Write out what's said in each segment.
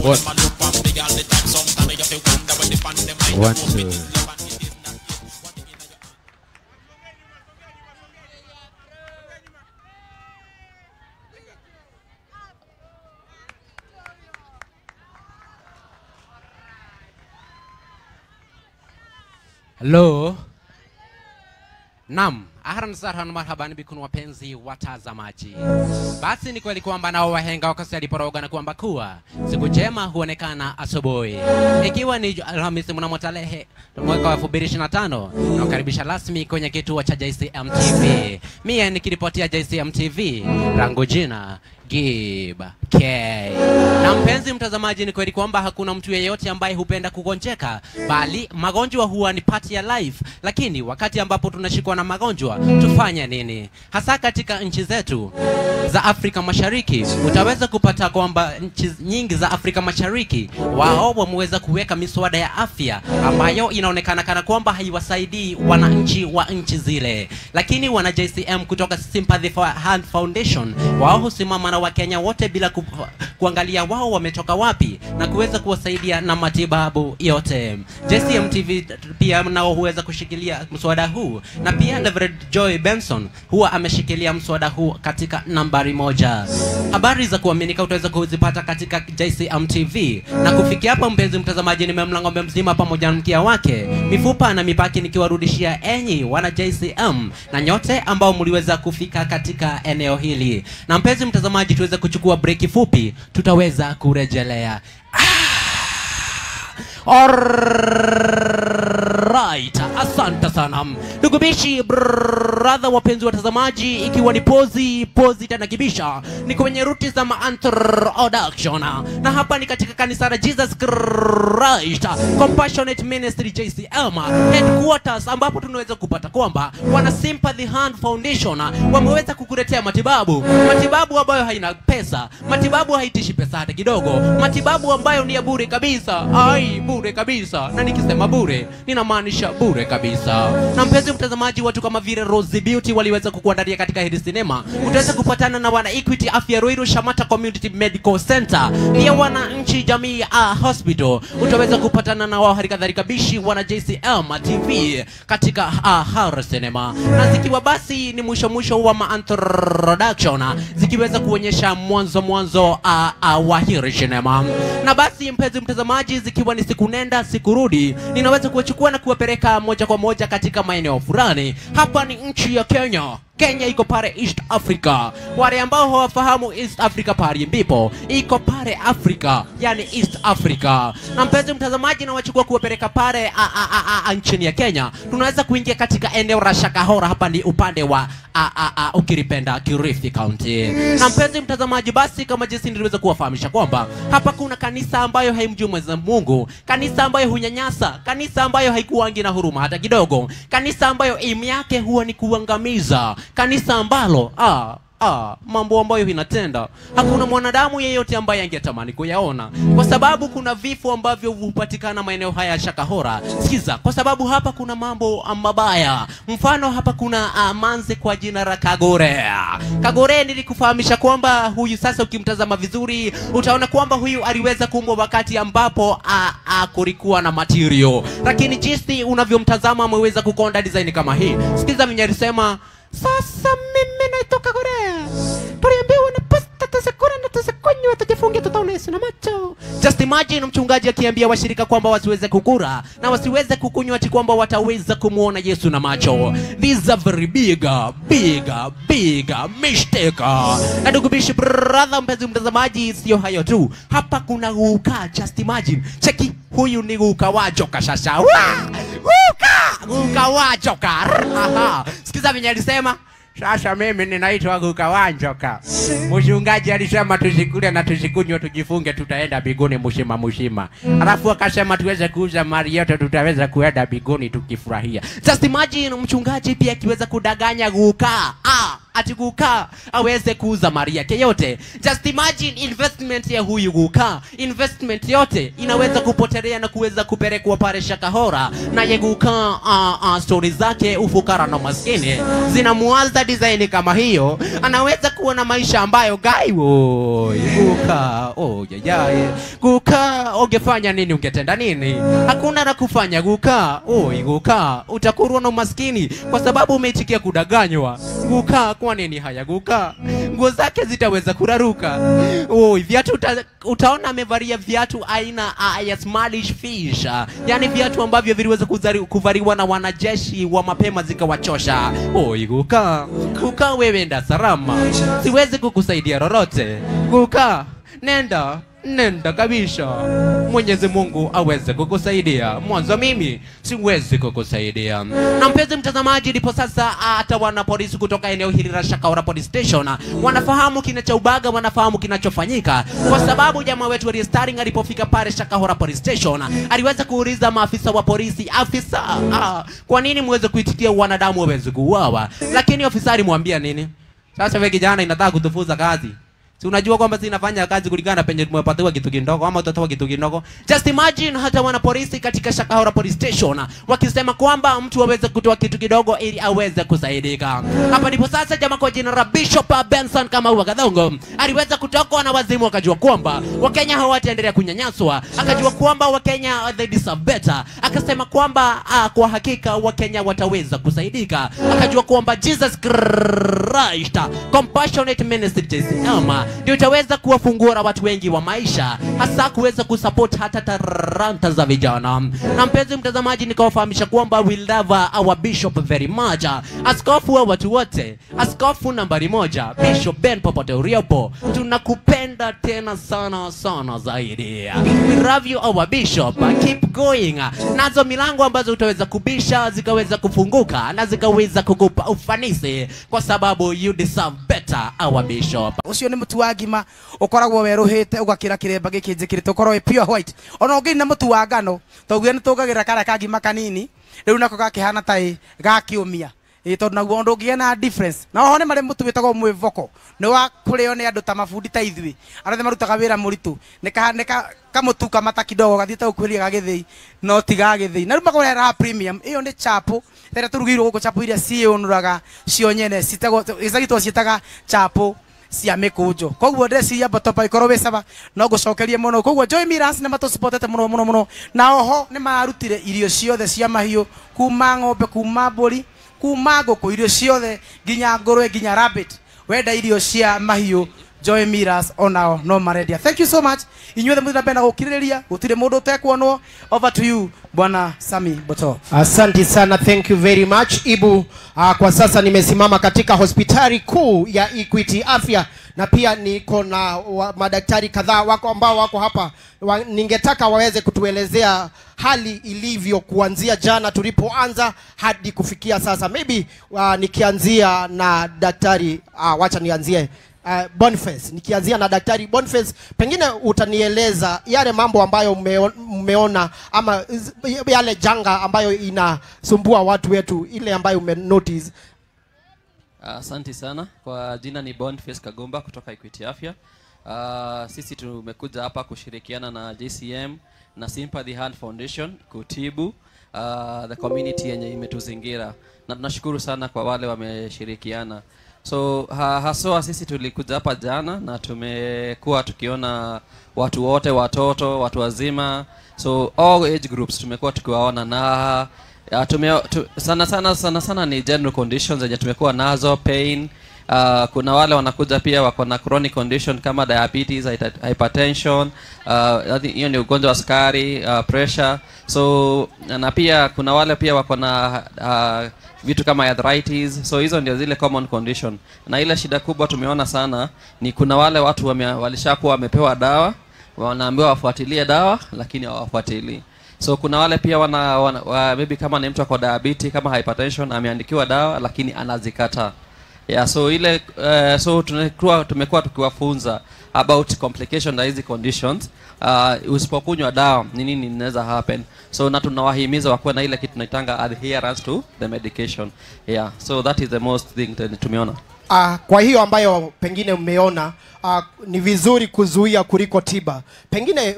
One. 1, 2. Hello. Naam, ahlan sahlan marhaban bikun wapenzi watazamaji. Basi ni kweli kwamba nao wahenga wakasema na kwamba kuwa siku njema huonekana asubuhi. Ikiwa ni Alhamisi mnamo tarehe mwaka wa 2025, nakukaribisha rasmi kwenye kituo cha JCM TV. Mie nikiripotia JCM TV, langu jina Gib K. Na mpenzi mtazamaji, ni kweli kwamba hakuna mtu yeyote ambaye hupenda kugonjeka, bali magonjwa huwa ni part ya life. Lakini wakati ambapo tunashikwa na magonjwa, tufanye nini? Hasa katika nchi zetu za Afrika Mashariki, utaweza kupata kwamba nchi nyingi za Afrika Mashariki wao wameweza kuweka miswada ya afya ambayo inaonekana kana kwamba haiwasaidii wananchi wa nchi zile. Lakini wana JCM kutoka Sympathy for Hand Foundation wao husimama na Wakenya wote bila kuangalia wao wametoka wapi na kuweza kuwasaidia na matibabu yote. JCM TV pia nao huweza kushikilia mswada huu, na pia Reverend Joy Benson huwa ameshikilia mswada huu katika nambari 1. Habari za kuaminika utaweza kuzipata katika JCM TV. Na kufikia hapa, mpenzi mtazamaji, nimemla ng'ombe mzima pamoja na mkia wake, mifupa na mipaki, nikiwarudishia enyi wana JCM na nyote ambao mliweza kufika katika eneo hili. Na mpenzi mtazamaji, tuweze kuchukua break fupi, tutaweza kurejelea. Alright, asante sana ndugu bishi brother, wapenzi watazamaji, ikiwa ni pozi pozi tena kibisha, ni kwenye ruti za introduction, na hapa ni katika kanisa la Jesus Christ Compassionate Ministry JCM headquarters, ambapo tunaweza kupata kwamba wana Sympathy Hand Foundation wameweza kukuletea matibabu, matibabu ambayo haina pesa, matibabu haitishi pesa hata kidogo, matibabu ambayo ni ya bure kabisa. Ai, bure kabisa. Na nikisema bure ninamaanisha bure kabisa. Na mpenzi mtazamaji, watu kama vile Rosy Beauty waliweza kukuandalia katika hili sinema. Utaweza kupatana na wana Equity Afya Ruiru Shamata Community Medical Center, pia wananchi jamii hospital. Utaweza kupatana na wao halikadhalika bishi wana JCM TV katika har cinema. Na zikiwa basi ni mwisho mwisho wa introduction, zikiweza kuonyesha mwanzo mwanzo wa hili sinema. Na basi mpenzi mtazamaji, zikiwa ni siku nenda siku rudi, ninaweza kuwachukua na kuwapeleka moja kwa moja katika maeneo fulani. Hapa ni nchi ya Kenya. Kenya iko pale East Africa. Wale ambao hawafahamu East Africa pale ndipo iko pale Africa, yani East Africa. Na mpenzi mtazamaji, na wachukua kuwapeleka pale nchini ya Kenya. Tunaweza kuingia katika eneo la Shakahora, hapa ni upande wa ukiripenda Kilifi County. Na mpenzi mtazamaji, basi kama jinsi niliweza kuwafahamisha kwamba hapa kuna kanisa ambayo haimjui Mwenyezi Mungu, kanisa ambayo hunyanyasa, kanisa ambayo haikuangi na huruma hata kidogo, kanisa ambayo aim yake huwa ni kuangamiza, kanisa ambalo mambo ambayo inatenda hakuna mwanadamu yeyote ambaye angetamani kuyaona, kwa sababu kuna vifo ambavyo hupatikana maeneo haya ya Shakahora. Sikiza, kwa sababu hapa kuna mambo mabaya. Mfano hapa kuna manze kwa jina la Kagore. Kagore nilikufahamisha kwamba huyu sasa ukimtazama vizuri utaona kwamba huyu aliweza kuumbwa wakati ambapo kulikuwa na material, lakini jinsi unavyomtazama ameweza kukonda design kama hii. Sikiza mwenye alisema, sasa mimi naitwa Kagore, tuliambiwa na pasta tuzikula na tuzikunywa, tujifunge tutaona Yesu na macho. Just imagine mchungaji akiambia washirika kwamba wasiweze kukula na wasiweze kukunywa ati kwamba wataweza kumuona Yesu na macho. These are very big, big, big mistake. Na ndugu bishi brother, mpenzi mtazamaji, sio hayo tu. Hapa kuna guka. Just imagine. Cheki, huyu ni guka wa joka shasha. Guka, guka wa joka. Sikiza venye alisema, sasa mimi ninaitwa Guka wa Njoka. Mchungaji alisema tusikule na tusikunywe, tujifunge, tutaenda biguni mshima mshima. Alafu akasema tuweze kuuza mali yote, tutaweza kuenda biguni tukifurahia. Just imagine mchungaji pia akiweza kudanganya guka. Ati guka aweze kuuza mali yake yote. Just imagine investment ya huyu guka, investment yote inaweza kupotelea na kuweza kupelekwa pale Shakahora. Na ye guka story zake ufukara na maskini zinamuanza design kama hiyo, anaweza kuwa na maisha ambayo gai woi guka, oh yayaye guka, ungefanya nini, ungetenda nini? Hakuna la kufanya guka, oi guka, utakurwa na umaskini kwa sababu umeitikia kudanganywa. Guka, kwa nini haya guka? Nguo zake zitaweza kuraruka. Oi, viatu utaona amevalia viatu aina ya smallish fish, yani viatu ambavyo viliweza kuvaliwa na wanajeshi wa mapema zikawachosha. Oi guka, guka wewe enda salama, siwezi kukusaidia lolote. Guka, nenda nenda kabisa, Mwenyezi Mungu aweze kukusaidia. Mwanzo mimi siwezi kukusaidia. Na mpenzi mtazamaji, ndipo sasa hata wana polisi kutoka eneo hili la Shakahola Police Station wanafahamu kinachoubaga, wanafahamu kinachofanyika, kwa sababu jamaa wetu Harry Starling alipofika pale Shakahola Police Station aliweza kuuliza maafisa wa polisi, afisa, kwa nini muweze kuitikia wanadamu waweze kuuawa? Lakini ofisa alimwambia nini? Sasa wewe kijana, inataka kutufuza kazi. Si unajua kwamba si nafanya kazi kulingana penye tumepatiwa kitu kidogo ama utatoa kitu kidogo. Just imagine hata wana polisi katika Shakahola Police Station wakisema kwamba mtu aweze kutoa kitu kidogo ili aweze kusaidika. Hapa ndipo sasa jamaa kwa jina la Bishop Benson Kamau wa Gathongo aliweza kutokwa na wazimu, akajua kwamba Wakenya hawataendelea kunyanyaswa, akajua kwamba Wakenya they deserve better, akasema kwamba kwa hakika Wakenya wataweza kusaidika, akajua kwamba Jesus Christ Compassionate Ministries ama ndio itaweza kuwafungua watu wengi wa maisha, hasa kuweza kusupport hata talanta za vijana. Na mpenzi mtazamaji, nikawafahamisha kwamba we love our bishop very much. Askofu wa watu wote, askofu nambari 1, Bishop Ben popote ulipo, tunakupenda tena sana sana zaidi. We love you our bishop, keep going. Nazo milango ambazo utaweza kubisha zikaweza kufunguka na zikaweza kukupa ufanisi, kwa sababu you deserve better our bishop. Ucio ni mutu wa ngima ukoragwo weruhite ugakira kiremba giki njikirite ukorwo pure white. Ona ungi na mutu wa ngano toguo ni tungagira kara ka ngima kanini riu nako gakihana tai gakiumia tondu naguo undu ungigia na difference. Na oho ni mari mutu witagwo mwivoko ni wa kurio ni andu ta mabundi ta ithui aria marutaga wira muritu ni kamutu kamata kidogo gathiete gukuhiria gagithii no ti gagithii. Na riu makorera premium iyo ni chapo tera turugirwo guku, chapo iria ciunuraga cio nyene citagwo icagitwo cietaga chapo cia mikunjo. Koguo ndeciria Botopa ikorwo wi sawa no ngucokerie muno. Koguo Joy Mirans ni matusupportete muno muno muno, na oho ni mararutire irio ciothe cia mahiu kuma ng'ombe, kuma mburi, kuma ngũkũ, irio ciothe nginya ngũrwe nginya rabbit. Wenda irio cia mahiu Joy Mirans onao no marendia. Thank you so much inyuothe muthira mbere na gukiririria, gutire mundu utekuonwo. Over to you Bwana Sami Boto. Asante sana, thank you very much Ibu. Kwa sasa nimesimama katika hospitali kuu ya Equity Afya na pia niko na madaktari kadhaa wako ambao wako hapa. Ningetaka waweze kutuelezea hali ilivyo kuanzia jana tulipoanza hadi kufikia sasa. Maybe nikianzia na daktari, wacha nianzie Boniface. Nikianzia na daktari Boniface, pengine utanieleza yale mambo ambayo mmeona ama yale janga ambayo inasumbua watu wetu, ile ambayo umenotice. Asante sana. Kwa jina ni Boniface Kagomba kutoka Equity Afya. Sisi tumekuja hapa kushirikiana na JCM na Sympathy Hand Foundation kutibu the community yenye imetuzingira, na tunashukuru sana kwa wale wameshirikiana. So haswa sisi tulikuja hapa jana na tumekuwa tukiona watu wote, watoto, watu wazima, so all age groups tumekuwa tukiwaona, na sana sana ni general conditions zenye tumekuwa nazo, pain. Kuna wale wanakuja pia wako na chronic condition kama diabetes, hypertension, hiyo ni ugonjwa wa sukari, pressure. So na pia kuna wale pia wako na vitu kama arthritis. So hizo ndio zile common condition. Na ile shida kubwa tumeona sana ni kuna wale watu walishakuwa wamepewa dawa, wanaambiwa wafuatilie dawa lakini hawafuatilii. So kuna wale pia maybe kama ni mtu ako diabetes, kama hypertension, ameandikiwa dawa lakini anazikataa. Yeah, so ile so tumekuwa tukiwafunza about complication na hizi conditions. Usipokunywa dawa ni nini inaweza happen. So na tunawahimiza wakuwe na ile kitu tunaitanga adherence to the medication. Yeah, so that is the most thing that tumeona. Kwa hiyo ambayo pengine mmeona, ni vizuri kuzuia kuliko tiba. Pengine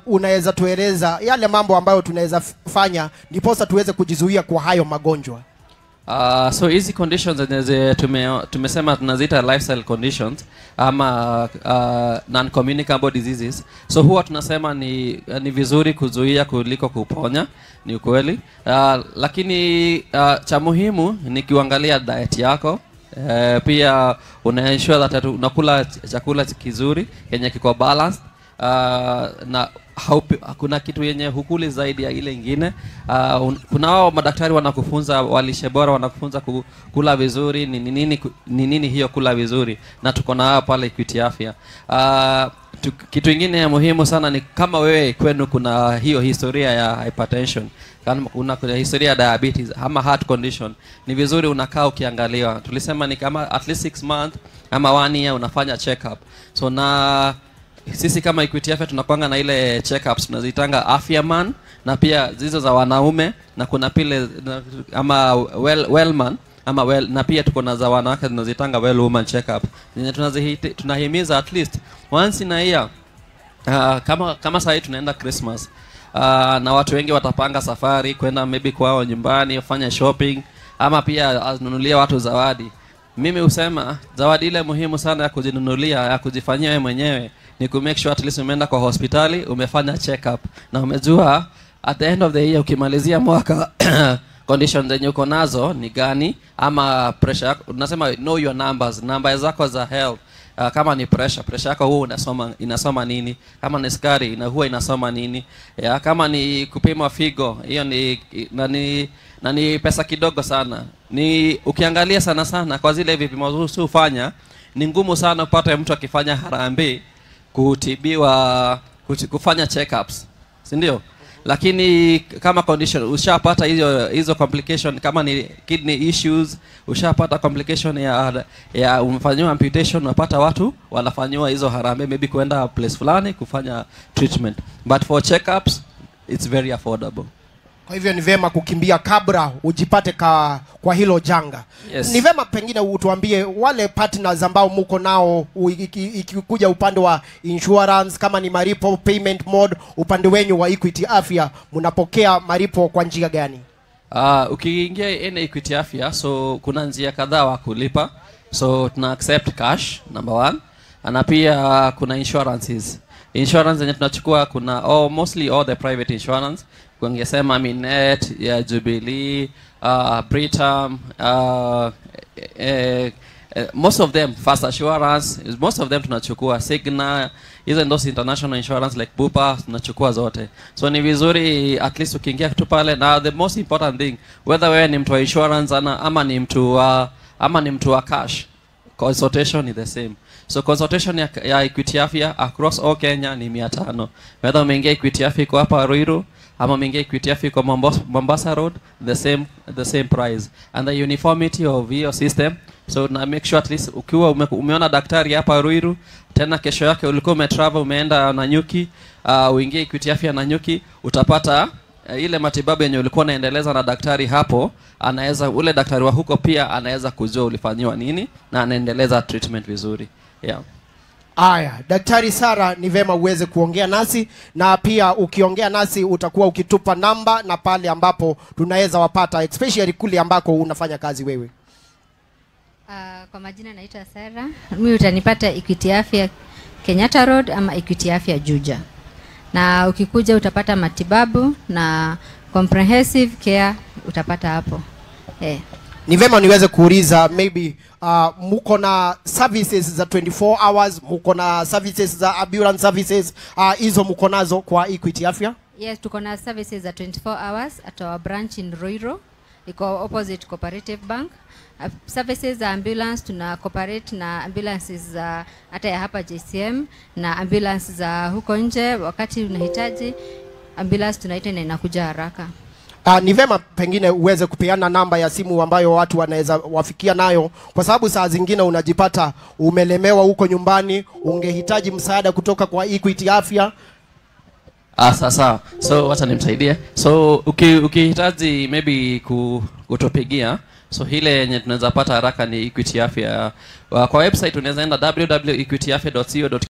unaweza tueleza yale mambo ambayo tunaweza fanya ndiposa tuweze kujizuia kwa hayo magonjwa. So hizi conditions zenye tumesema tunaziita lifestyle conditions ama non-communicable diseases. So huwa tunasema ni vizuri kuzuia kuliko kuponya, ni ukweli. Lakini cha muhimu ni kuangalia diet yako. Pia una ensure that unakula chakula kizuri yenye kiko balanced, na hakuna kitu yenye hukuli zaidi ya ile ingine. Kuna wao madaktari wanakufunza walishe bora, wanakufunza kula vizuri, ni nini hiyo kula vizuri, na tuko na hao pale Equity Afya. Kitu ingine ya muhimu sana ni kama wewe kwenu kuna hiyo historia ya hypertension, kama kuna historia ya diabetes ama heart condition, ni vizuri unakaa ukiangaliwa. Tulisema ni kama at least 6 months ama 1 year unafanya check up. So na sisi kama Equity Afya tunakuanga na ile check-ups tunaziitanga Afya Man, na pia zizo za wanaume, na kuna pile ama wellman ama well, na pia tuko na za wanawake tunaziitanga well woman check-up. Tunahimiza at least once in a year. Kama sasa tunaenda Christmas, na watu wengi watapanga safari kwenda maybe kwao nyumbani wafanya shopping ama pia anunulia watu zawadi. Mimi husema zawadi ile muhimu sana ya kujinunulia, ya kujifanyia wewe mwenyewe ni ku make sure at least umeenda kwa hospitali, umefanya check up, na umejua at the end of the year ukimalizia mwaka conditions zenye uko nazo ni gani, ama pressure yako. Unasema know your numbers, namba zako za health. Kama ni pressure yako huwa inasoma nini, kama ni sukari huwa inasoma nini, ya, kama ni kupima figo, hiyo ni na ni pesa kidogo sana. Ni ukiangalia sana sana kwa zile vipimo hufanya, ni ngumu sana upate mtu akifanya harambee kutibiwa, kufanya check-ups, si ndio? Lakini kama condition ushapata hizo complication, kama ni kidney issues, ushapata complication ya umefanywa amputation, unapata watu wanafanywa hizo harambee maybe kwenda place fulani kufanya treatment. But for check-ups it's very affordable. Kwa hivyo ni vema kukimbia kabla ujipate kwa hilo janga. Yes. Ni vema pengine utuambie wale partners ambao muko nao ikikuja upande wa insurance, kama ni malipo payment mode, upande wenyu wa Equity Afya mnapokea malipo kwa njia gani? Ukiingia ene Equity Afya, so kuna njia kadhaa wa kulipa. So tuna accept cash number 1, na pia kuna insurances. Insurance yenye tunachukua kuna mostly all the private insurance. Kungesema Minet, ya Jubilee, Britam, most of them, First Assurance, most of them tunachukua, Cigna, hizo ndio international insurance like Bupa, tunachukua zote. So ni vizuri at least ukiingia tu pale, na the most important thing, whether wewe ni mtu wa insurance ama ni mtu wa cash, consultation is the same. So consultation ya Equity Afya across all Kenya ni 500. Whether umeingia Equity Afya iko hapa Ruiru ama umeingia Equity Afya iko Mombasa Road, the same price. And the uniformity of your system, so na make sure at least ukiwa umeona daktari hapa Ruiru, tena kesho yake ulikuwa umetravel umeenda Nanyuki, uingie Equity Afya Nanyuki, utapata ile matibabu yenye ulikuwa unaendeleza na daktari hapo, anaweza ule daktari wa huko pia anaweza kujua ulifanyiwa nini na anaendeleza treatment vizuri. Yeah. Aya, Daktari Sara, ni vema uweze kuongea nasi, na pia ukiongea nasi utakuwa ukitupa namba na pale ambapo tunaweza wapata, especially kule ambako unafanya kazi wewe. Kwa majina naitwa Sara. Mimi utanipata Equity Afya Kenyatta Road ama Equity Afya Juja. Na ukikuja utapata matibabu na comprehensive care utapata hapo. Ni vema niweze kuuliza maybe muko na services za 24 hours, muko na services za ambulance services, hizo muko nazo kwa Equity Afya? Yes, tuko na services za 24 hours at our branch in Ruiru, iko opposite Cooperative Bank. Services za ambulance tuna cooperate na ambulances za hata ya hapa JCM na ambulance za huko nje. Wakati unahitaji ambulance tunaita na inakuja haraka. Ni vema pengine uweze kupeana namba ya simu ambayo watu wanaweza wafikia nayo, kwa sababu saa zingine unajipata umelemewa huko nyumbani, ungehitaji msaada kutoka kwa Equity Afya. Sawa sawa. So wacha nimsaidie. So ukihitaji maybe kutupigia, so ile yenye tunaweza pata haraka ni Equity Afya. Kwa website unaweza enda www.equityafya.co.ke.